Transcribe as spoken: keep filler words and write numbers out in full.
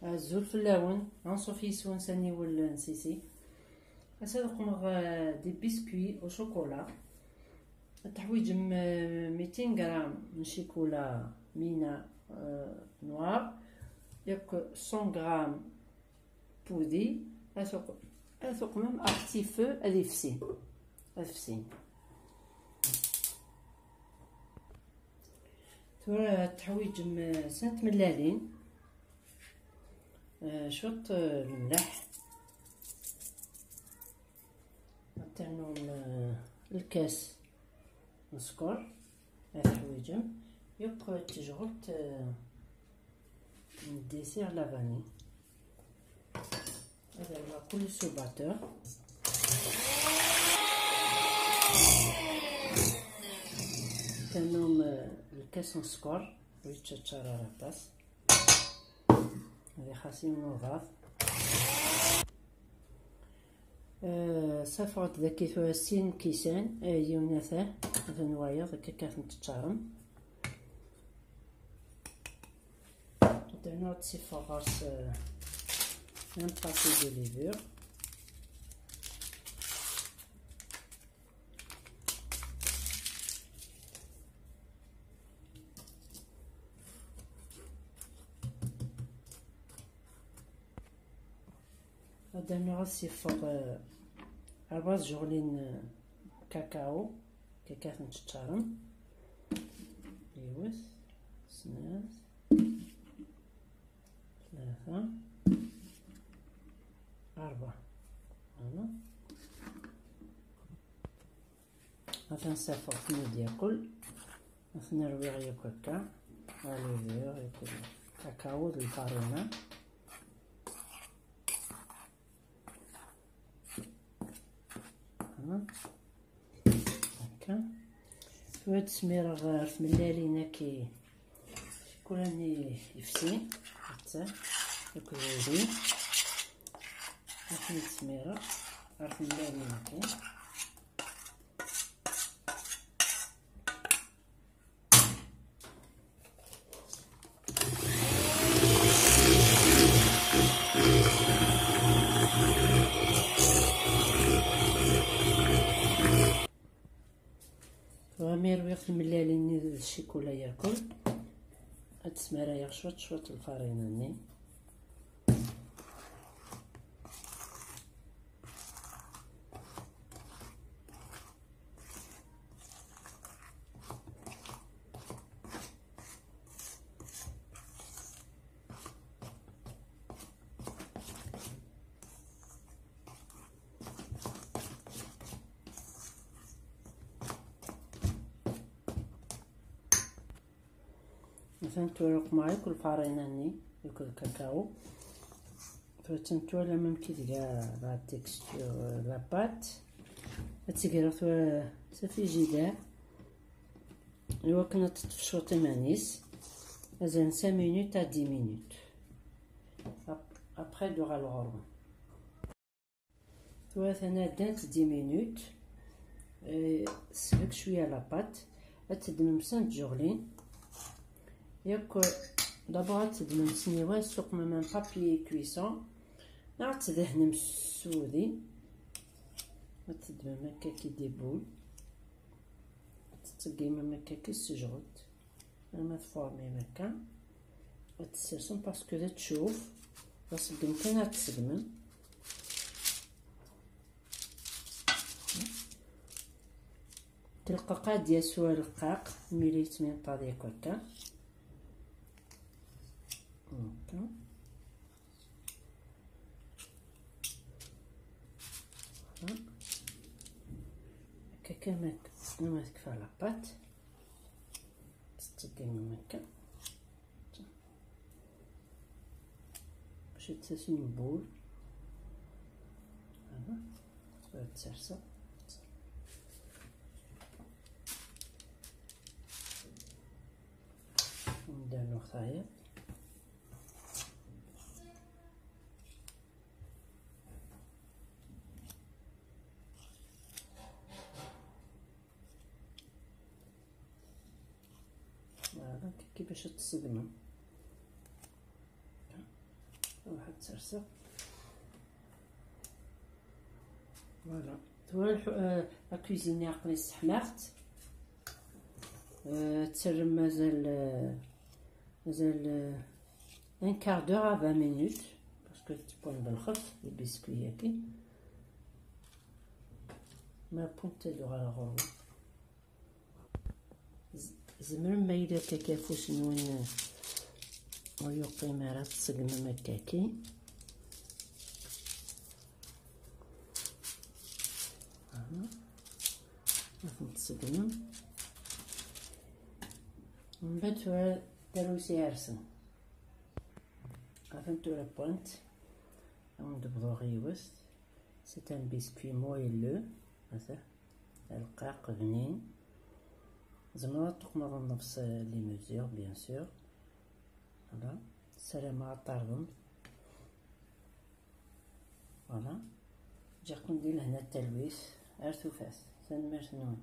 Azul fell-awen, anṣuf yis-wen s aniwel n Sisi. Ass-a ad qmeɣ, euh, des biscuits au chocolat. Ad teḥwiǧem, euh, mitin gram n ccikula mina, euh, noir, yakk cent gram pudi, ad tuq-, ad tuqmem à petit feu ad ifsin, ad fsin. Tura ad teḥwiǧem, euh, snat tmellalin, euh, cwiṭ, euh, lemleḥ, ad ternum, euh, lkas n sskeṛ, ad teḥwiǧem yakk tejɣelt, euh, n dessert la vanille. Ad rreɣ kullec s ubatteur. Ternum, euh, lkas n sskeṛ, ur yettčaččar ara aṭas. Ad ixas yiwen uḍad. Eh, safeɣ-d dagi tura sin kisan, eh, yiwen ata, atan wayeḍ, akka kan ten-teččarem. Dana ad tt-iffeɣ ɣer-s, eh, un pâté de levure. Ad d-rnuɣ ad s-iffeɣ, eh, ṛebɛa tjeɣlin, eh, kakao, kakao n teččarem. Yiwet, snat, tlata, ṛebɛa. Voilà. Atan safeɣ-ten-id yakk. Ad ten-rwiɣ yakk akka. Ɣer levure, yakk kakao d lfarina. Voilà. Akka. Tura ad smireɣ ɣer tmellalin-agi. Ccikula-nni yefsin, netta, akked wudi. Ad ten-id-smireɣ ɣer tmellalin-agi. Tura mi rwiɣ timellalin-nni d ccikula yakk, ad d-smarayeɣ cwiṭ, cwiṭ lfarina-nni. Atan tura qmeɣ yakk lfarina-nni, yakk lkakao. Tura twalam amek i tga la texture, la pâte. Ad tt-greɣ tura s afrijider, iwakken ad teṭṭef cwiṭ iman-is. Azal n cinq minutes à dix minutes. Ap-, après ad d-uɣaleɣ ɣur-wen. Tura atan ɛeddant dix minutes. Eh, tesbek cwiya la pâte. Ad teddmem snat tjeɣlin. Yakk, d'abord ad teddmem s nniwa, tessuqmem un papier cuisson, neɣ ad tdehnem s wudi. Ad teddmem akka ki des boules. Ad tettseggimem akka ki s tejɣelt. Arma tfurmem akka. Ad tsersem parce que d tcuf. D aṣeggem kan ad tseggmem. Tleqqeq ad d-yas ureqqaq, mi la yettmiṭṭad yakk akka. Akka. Voilà. Akka kan ma, ma tekfa la pâte. Tettseggimem akka. Bac ad d-tas une boule. Voilà. Ad tt-serseɣ. Ad d-rnuɣ tayeḍ. Voilà, kifkif bac ad tseggmem. Serseɣ. Voilà. Tura lḥu- euh, la cuisine aql-i sseḥmaɣ-tt. Euh, tterrem mazal, euh, mazal, euh, un quart d'heure à vingt minutes, parce que tewwan belxef les biscuits-agi. Ma punt ad uɣaleɣ ɣur-wen. Z- tzemrem ma yella akka afus-nwen ur yuqim ara, tṣeggmem akkaki. Aha. Ad ten-tṣeggmem. Mbeɛd tura tarusi ar-sen. Atan tura wwant. Ad wen-d-bḍuɣ yiwet. C'est un biscuit moelleux. Ata. Rqiq, bnin. Tzemreḍ ad tuqmeḍ nnefs, euh, les mesures, bien sûr. Voilà. Ssarameɣ ad t-terḍem. Voilà. Ǧǧiɣ-ken di lehna d talwit. Ar tufat. Tanemmirt-nwen.